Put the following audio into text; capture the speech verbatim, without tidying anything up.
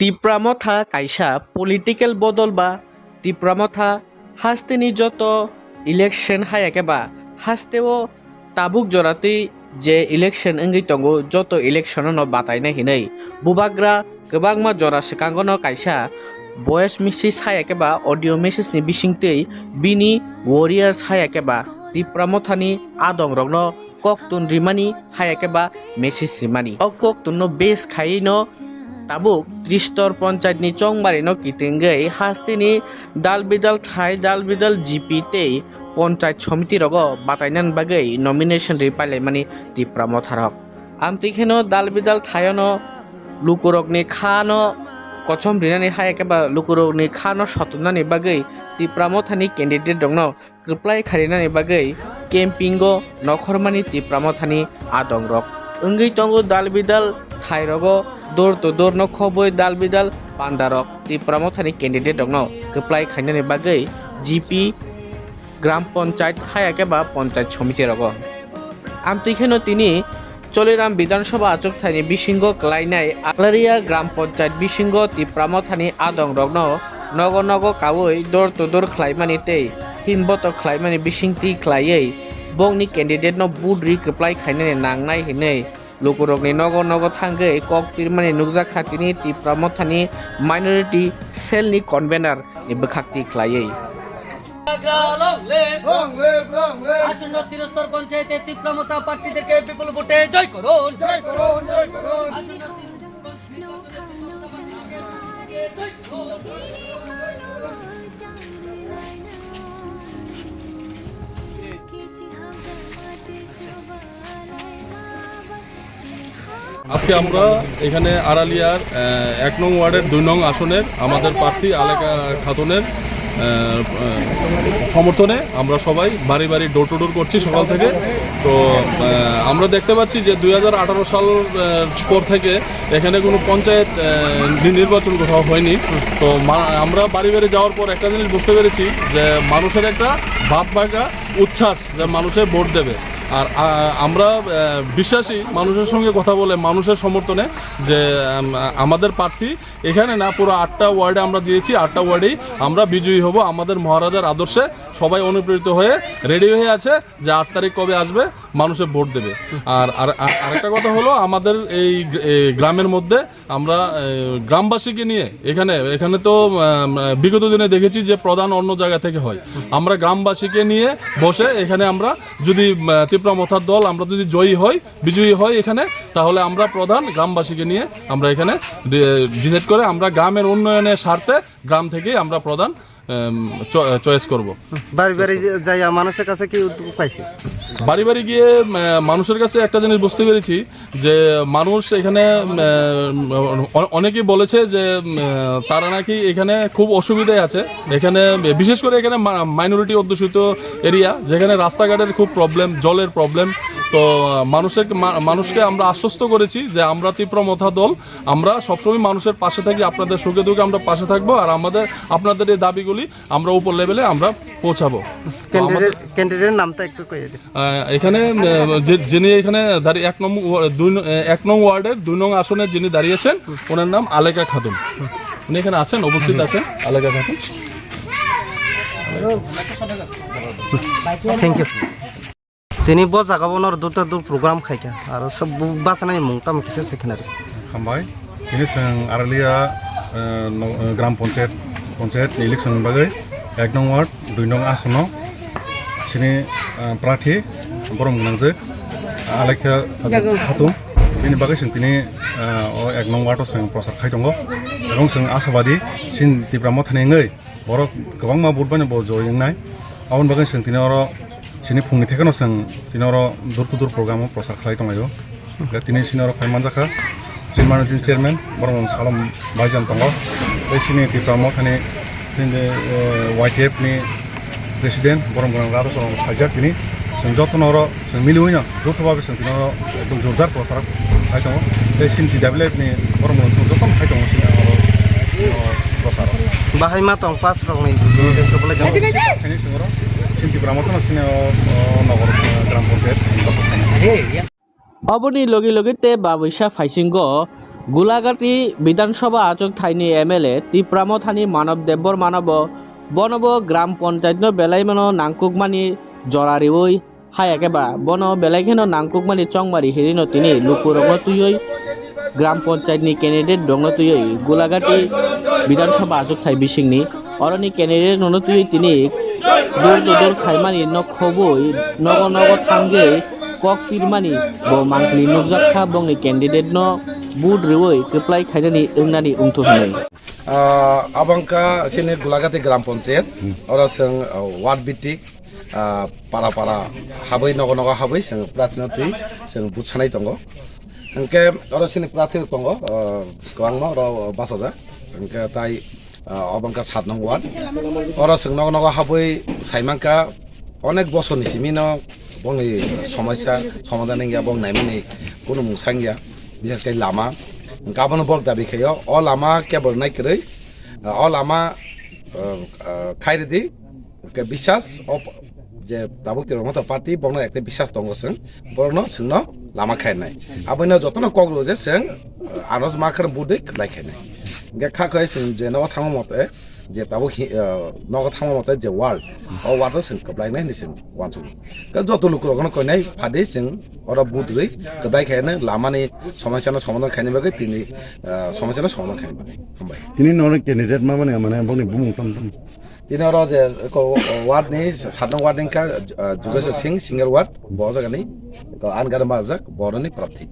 Tipra Motha kaisa political bodol ba Tipra Motha hasteni joto election haya khe ba hasteo tabuk joratwi je election wngwi tongo, joto election no bataina hinwi bubagra kwbangma jora swkango no kaisa voice message haya khe ba audio message ni bisingtwi bini warriors haya khe ba Tipra Mothani adong rokno koktun rimani haya khe ba message rimani. O koktun no base khaiwi no tabuk Tristor Ponchayat ni chongmari no kitingwi hasteni dal bidal thai, dal bidal G P tei Ponchayat Somiti rogo batainani bagwi nomination ri pailaimani Tipra Motha rok. Amtwi kheno dal bidal thaio no lukurokni kha no kochom rinani haya khe ba lukurokni kha no sotonani bagwi Tipra Mothani candidate rokno kwplai kharinani bagwi camping o nokhormani Tipra Mothani adong rok wngwi tongo. Dal bidal thai rogo door to door no khobwi dal bidal panda rok Tipra Mothani candidate rokno kwplai khainani bagwi G P, Gram Ponchayat haya khe ba Ponchayat Somiti rogo. Amtwi kheno tini Choliram Bidhan Sabha achukthai ni bisingo kwlainai Aklaria Gram Ponchayat bisingo Tipra Mothani adong rokno nogo nogo kaui door to door khlaimani tei himboto khlaimani bisingtwi khlaiwi bongni candidate no vote ri kwplai khainani nangnai hinwi lukurokni nogo nogo thangwi kok pirmani nukjak kha tini Tipra Mothani minority cell ni convener ni bwkhakti khlaiwi. Long live! Long live, long live! আসন্ন ত্রিস্তর পঞ্চায়েতে তিপ্রা মথা প্রার্থীদেরকে বিপুল ভোটে জয় করুন। জয় করুন, জয় করুন। আসন্ন ত্রিস্তর পঞ্চায়েতে তিপ্রা মথা প্রার্থীদেরকে জয় করুন। আজকে আমরা এখানে আড়ালিয়ার, আহ, এক নং ওয়ার্ডের দুই নং আসনের আমাদের প্রার্থী আলেকা খাতুনের, আহ, আহ, সমর্থনে আমরা সবাই বাড়ি বাড়ি ডোর টু ডোর করছি সকাল থেকে। তো, আহ, আমরা দেখতে পাচ্ছি যে দুই হাজার আঠারো সাল, আহ, পর থেকে এখানে কোনো পঞ্চায়েত, আহ, নি-, নির্বাচন কোথাও হয়নি। তো মা-, আমরা বাড়ি বাড়ি যাওয়ার পর একটা জিনিস বুঝতে পেরেছি যে মানুষের একটা ভাব ভাঙা উচ্ছ্বাস যে মানুষের ভোট দেবে। আর, আহ, আমরা, আহ, বিশ্বাসী মানুষের সঙ্গে কথা বলে মানুষের সমর্থনে যে, আম, আমাদের প্রার্থী এখানে না, পুরো আটটা ওয়ার্ডে আমরা দিয়েছি, আটটা ওয়ার্ডেই আমরা বিজয়ী হব। আমাদের মহারাজার আদর্শে সবাই অনুপ্রেরিত হয়ে রেডি হয়ে আছে যে আট তারিখ কবে আসবে, মানুষের ভোট দেবে। আর, আর, আর আরেকটা কথা হলো, আমাদের এই গ্র-, এই গ্রামের মধ্যে আমরা, এ, গ্রামবাসীকে নিয়ে এখানে, এখানে তো, আম, বিগত দিনে দেখেছি যে প্রধান অন্য জায়গা থেকে হয়। আমরা গ্রামবাসীকে নিয়ে বসে এখানে আমরা যদি, আহ, তিপ্রা মথার দল আমরা যদি জয়ী হই, বিজয়ী হই এখানে, তাহলে আমরা প্রধান গ্রামবাসীকে নিয়ে আমরা এখানে ডি-, ডিসাইড করে আমরা গ্রামের উন্নয়নের স্বার্থে গ্রাম থেকেই আমরা প্রধান, আম, চ-, চয়েস করব। বাড়ি বাড়ি যে-, যাইয়া মানুষের কাছে কি উদ্যোগ পাইছে? বাড়ি বাড়ি গিয়ে, আহ, মানুষের কাছে একটা জিনিস বুঝতে পেরেছি যে মানুষ এখানে, আহ, অ-, অনেকেই বলেছে যে, আহ, তারা নাকি এখানে খুব অসুবিধায় আছে। এখানে বিশেষ করে এখানে মা-, মাইনরিটি অধ্যুষিত এরিয়া, যেখানে রাস্তাঘাটের খুব প্রবলেম, জলের প্রবলেম। তো, আহ, মানুষের, মা-, মানুষকে আমরা আশ্বস্ত করেছি যে আমরা তিপ্রা মথা দল, আমরা সবসময় মানুষের পাশে থাকি, আপনাদের সুখে দুঃখে আমরা পাশে থাকবো। আর আমাদের, আপনাদের এই দাবিগুলি আমরা উপর লেভেলে আমরা পৌঁছাবো। তো আমাদের ক্যান্ডিডেট, ক্যান্ডিডেটের নামটা একটু কইয়ে দিন। আহ, এখানে, আহ, যে-, যিনি এখানে দাঁড়িয়ে এক নম্বর ওয়া-, দুই ন-, আহ, এক নং ওয়ার্ডের দুই নং আসনে যিনি দাঁড়িয়েছেন, ওনার নাম আলেকা খাতুন। উনি এখানে আছেন, উপস্থিত আছেন আলেকা Khatun. Thank you. Tini bo jaga bo nor dur ta dur program khaikha, aro sob bu-, bachana ni mung tamo kisa sai khna ri. Hambai, tini chwng Aralia, eh, no, eh, Gram Panchayat, Panchayat ni election ni bagwi ek nong ward, dui nong asono chini, eh, prathi borom gwnangjak Alekha Khatung. Bini bagwi chwng tini, eh, o ek nong ward o chwng prochar khai tongo. Ebong chwng ashabadi chini Tipra Mothani wngwi borok kwbangma vote bai no bo joy wngnai. Aboni bagwi chwng tini oro chini phungni thekeno chwng tini oro door to door program o prochar khlai tonglaio. Hwnkhe tini chini oro phai manjakha chini managing chairman, borok mung Salom Baijan tongo. Tei chini Tipra Mothani chini, eh, Y T F ni president, borok mung Radha Charan phaijak tini. Chwng jotono oro chwng miliwi no joto babe chwng tini oro ekdom jordar prochar khai tongo. Tei chini T W F ni borok mung chwng jotono khai tongo chini oro, oro prochar o. Bahai ma tong pass rok ni. Chini chwng oro chini Tipra Mothano chini o, o nogor, eh, gram panchayat. Oboni logi logi te babuisa phaisingo Gulagati Bidhan Sabha achuk thaini M L A Tipra Mothani Manob Debbarmano bo bonobo Gram Panchayat no belaimano nangkukmani jora riwi haya khe ba bono belai kheno nangkukmani chongmari hirino tini lukurokno twiwi Gram Panchayat ni candidate rokno twiwi Gulagati Bidhan Sabha achuk thai bisingni oroni candidate rokno twiwi tini dur to dur khaimani no khobwi nogo nogo thangwi kok pirmani bo mangpili nukjak kha bongni candidate no vote riwi kwplai khainani wngnani wngthu hwnwi. Ah, abangka sini Gulagati Gram Panchayat, oro seng, ah, ward bitik, ah, para para habwi nogo nogo habwi seng prathino twi seng butsanai tongo. Hingke oro sini prathi tongo, ah, kwbangma oro bachajak. Hingke tai, ah, abangka sat nong ward. Oro seng nogo nogo habwi saimangka onek bosor ni simi no bongni somosya somadhan wngya, bong naimani kunu mung sangya, bishes khe lama. Hingke abono bok dabi khaio, o lama kebol nai kwrwi, ah, o lama, ah, ah, khairidi, hingke biswas o p-, je tabuk Tipra Motha Party bokno ekta biswas tongo chwng, borokno chwngno lama khainai. Abono jotono kok rw je chwng, ah, anos ma khar budwi kwplai khainai. Hingke kha khoi chwng je nogo thangma mote, je tabuk hi-, ah, nogo thangma mote je ward, o ward o chwng kwplai nai hinwi chwng uansukgo. Khe joto lukurokno koinai phadi chwng oro budwi kwplai khainai lamani somosyano somadhan khainai bagwi tini, ah, somosyano somadhan khainai bagwi. Hambai. Tini nono candidate ma mane, mane bongni bumung tam tam. Tini oro je ko ward ni, sat nong ward ni wngkha, ah, Jugeswar Singh, single ward, bo jagani ko an gada majak, boroni prarthi.